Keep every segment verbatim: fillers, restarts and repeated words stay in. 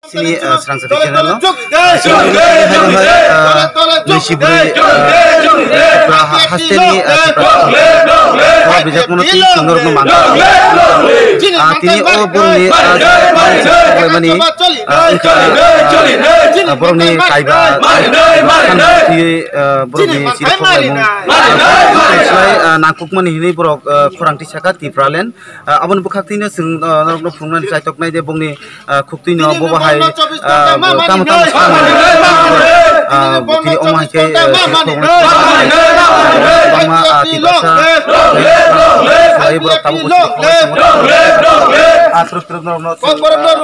Sini, ah, Srang Sati channel no. Ah, sini hai hai, ah, nui si bwrwi, ah, Tripura ha-, hasteni, ah, Tripura ha-, bijak mano twi chwng norokno manthok. Ah, tini o borokni, ah, mani, ah, wngkha, ah, borokni kaiba, ah, borokni chirok khok laimung. Ah, nangkukmani hinwi borok, ah, khorang twi saka Tipraland. Ah, aboni bwkhak twino chwng, ah, norokno phunuknani chaitoknai de bongni, ah, khuktwino bobo hai, ah, tamo tamo samani, ah, tini omo hai khe, ah, kwbangma, ah, Tiprasa, khlai borok tabuk bo chini khobor tongo. Ah, twrwk twrwk norokno chwng, ah, aboni,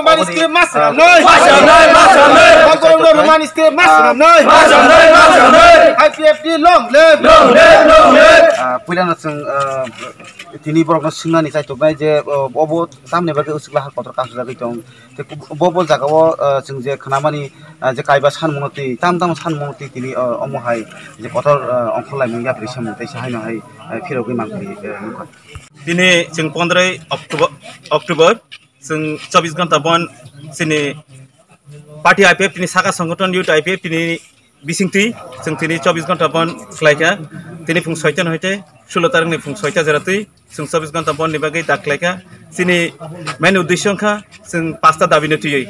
ah, I P F T long live. Ah, puilano chwng, ah, tini borokno swngnani chaitoknai je, ah, obo tamni bagwi usuk lahar kotor kasijagwi tong. Tei bo, bo jaga o, ah, chwng je khnamani, ah, je kaiba sanmungno twi, tam tam sanmungno twi tini, ah, omo hai je kotor, ah, ongkhorlaimung yapri samung teisa haino hai, ah, phirogwi mankha, ah, nukha. Tini chwng pondroi October, October, chwng chobbish ghonta bon chini party I P F T ni saka songgothon Youth I P F T ni bisingtwi chwng tini chobbish ghonta bon khlaikha. Tini phung soita no hoite sulo tarik ni phung soita jora twi chwng chobbish ghonta bon ni bagwi dak khlaikha. Chini main uddesho wngkha chwng pasta dabi no twiwi.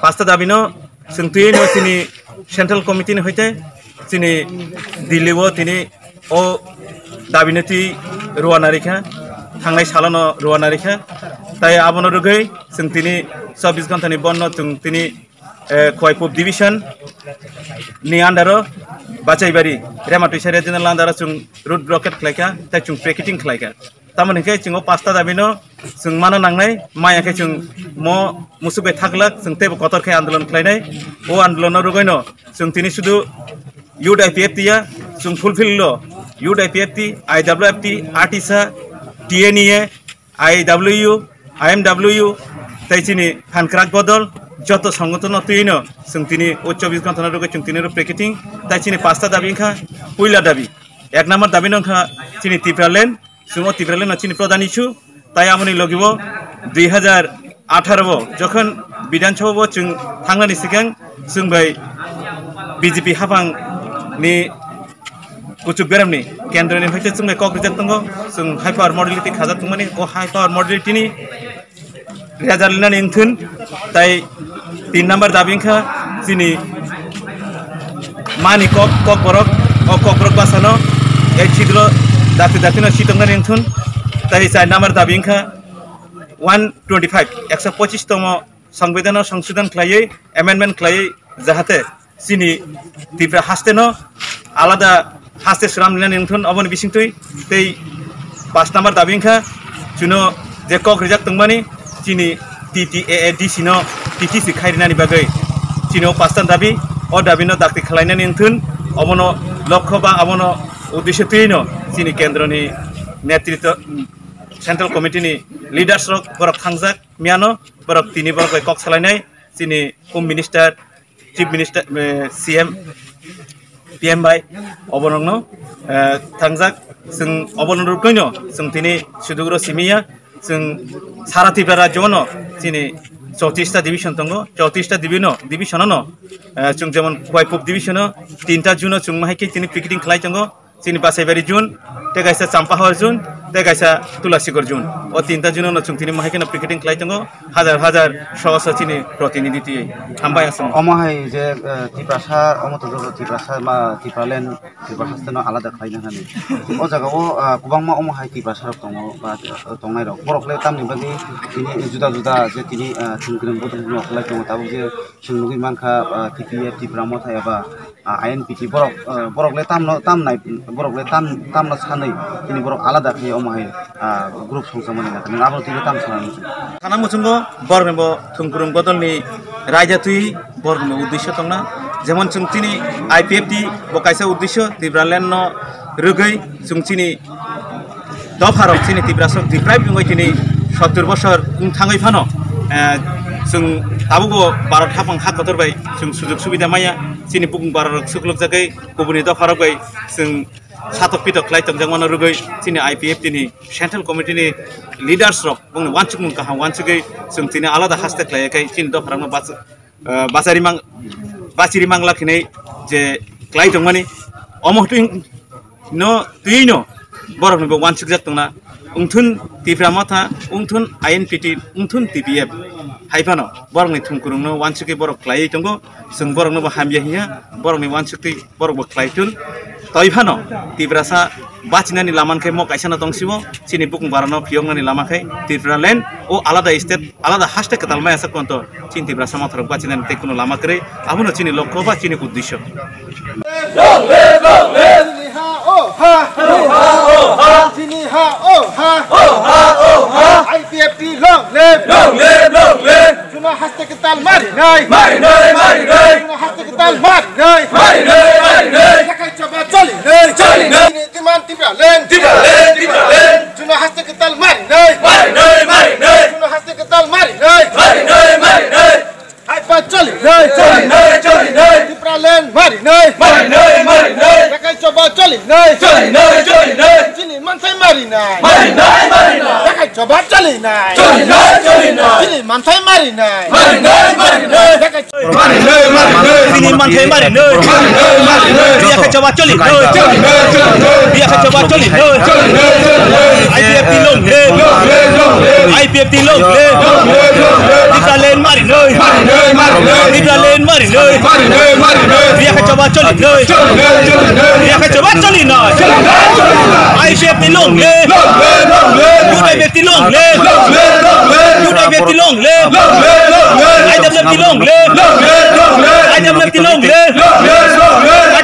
Pasta dabi no chwng twiwi no chini central committee ni hoite chini Delhi o tini o dabi no twi rwna rikha, thangnai salo no rwna rikha. Tai abono rwgwi chwng tini chobbish ghonta ni bon no chwng tini eh, Khowai Pub Division ni under o Bachaibari, Rema Twisari Regional under o chwng road blockade khlaikha, tei chwng picketing khlaikha. Tamoni hwnkhe chwng o pasta dabi no chwng mano nangnai, maya khe chwng mo musuk bai thaglak, chwng teibo kotor khe andolon khlainai. O andolon no rwgwi no chwng tini sudu Youth I P F T ya, chwng fulfill lo Youth I P F T, I W F T, ATISA, T N E A, I W U, I M W U, tei chini phankrak bodol, joto songgothon no twi no chwng tini o chobbish ghonta no rwgwi chwng tini rw picketing, tei chini pasta dabi wngkha, puila dabi, ek number dabi no wngkha chini Tipraland, chwng o Tipraland no chini pradhan issue, tai amoni logi o dui hajar atharo o jokhon Bidhan Sabha o chwng thangnani swkang chwng bai B J P haphang ni kuchuk beremni kendroni hoite chwng bai kok rijak tongo, chwng high power modality khajak tongmani, o high power modality ni result linani wngthun, tai tin number dabi wngkha chini mani kok, kok borok, o kok borok bwsano ei sidro dati dati no sitongnani wngthun, tai char number dabi wngkha one twenty five, ekso pochis tomo Songbidan o songsodon khlaiwi, amendment khlaiwi, jahate chini Tipra haste no alada haste swnam linani wngthun oboni bisingtwi. Tei pash number dabi wngkha chwngno je kok rijak tongmani chini T T A A D C no T T C khai rinani bagwi chini o pash ta dabi, o dabi no dakti khlainani wngthun, obono lokho ba abono uddesho twiwi no chini kendro ni netritwo, central committee ni leaders rok borok thangjak miyano, borok tini borok bai kok salainai chini Home Minister, Chief Minister, eh, C M, P M bai oborokno, eh, thangjak. Chwng oborok rwgwino chwng tini sudugro simiya, chwng sara Tripura rajyono chini chowtris ta division tongo, chowtris ta division-o, division-o no, eh, chwng jemon Khowai Pub division-o tinta juno chwng mahai khe tini picketing khlai tongo. Chini Basaibari zone, tei kaisa Champahor zone, tei kaisa Tulasigor zone. O tinta zone no chwng tini mahai kheno picketing khlai tongo, hajar hajar, sho sho chini protinidhi twi. Hambai aswk. Omo hai je, eh, Tiprasa, omo to joto Tiprasa ma, Tipraland, Tripura haste no alada khlai na hani. O jaga o, ah, kwbangma omo hai Tiprasa rok tongo, ba, eh, tongnai rok. Borok le tamni bagwi tini juda juda je tini, ah, chwng kwrwng bodol no khlai tongo, tabuk je chwng nugwi mankha, ah, T P F, Tipra Motha eba ah, I N P T borok, ah, borok le tamno, tam nai, borok le tam, tamno sanwi, tini borok alada khe omo hai, ah, group songchomani nangkha. Nwng abo tini tam sana muchung. Sana muchungo borok ni bo thwngkwrwng bodol ni raida twi borok ni uddesho tongna. Jemon chwng chini I P F T bo kaisa uddesho, Tipraland no rwgwi chwng chini dopha rok chini Tiprasa rok deprive wngwi tini sottur bosor wng thangwi phano, eh, chwng tabukbo Bharat haphang ha kotor bai chwng sujog subida maya, chini bukung bara rok sukluk jagwi kubuni dopha rok bai chwng satok pitok khlai tongjak mano rwgwi chini I P F T ni central committee ni leaders rok bongni wansukmung kaham wansugwi chwng tini alada haste khlai khe chini dopha rok no bachuk ah, bachari mang-, bachiri mangla khinai je klai tongmani, omo twi no, twi no borok ni bo wansuk jak tongna, wngthun Tipra Motha, wngthun I N P T, wngthun T P F, hai phano borok ni thumkurung no wansukwi borok klaiwi tongo, chwng borok no bo hamya hiya, borok ni wansuk twi borok bo klai thun, twi phano Tiprasa bachinani lama khe mo kaisa no tong sibo, chini bukung bara no phiyoknani lama khe Tipraland o alada state, alada haste kwtal maya sa konto, chini Tiprasa Motha rok bachinani tei kuno lama kwrwi, abono chini lokho ba chini uddesho. Long live, long live. Chini ha, oh ha. Oh ha, oh ha. Chini ha, oh ha. Oh ha, oh ha. I P F T long live. Long live, long live. Juno haste kwtal marinai. Marinai, marinai. Juno haste kwtal marinai. Marinai, marinai. Yakhai choba cholinai. Cholinai. Chini demand Tipraland. Tipraland, Tipraland. Juno haste kwtal marinai. Marinai, marinai. Juno haste kwtal marinai. Marinai, marinai. Haipa cholinai. Cholinai, cholinai. Tipraland marinai. Marinai, marinai. Yakhai choba cholinai. Cholinai, cholinai. Chini manthai marinai. Marinai, marinai. Yakhai choba cholinai. Cholinai, cholinai. Chini manthai marinai. Marinai, marinai. Yakhai Marinai, marinai. Chini manthai marinai. Marinai, marinai. Yakhai choba cholinai. Cholinai, cholinai. Yakhai choba cholinai. Cholinai, cholinai. I P F T long live. Long live, long live. I P F T long live. Long live, long live. Tipraland marinai. Marinai, marinai. Tipraland marinai. Marinai, marinai. Yakhai choba cholinai. Cholinai, cholinai. Yakhai choba cholinai. Cholinai, cholinai. I P F T long live. Long live, long live. U P F T long live. Long live, long live. U P F T long live. Long live, long live. I P F T long live. Long live, long live. I P F T long live.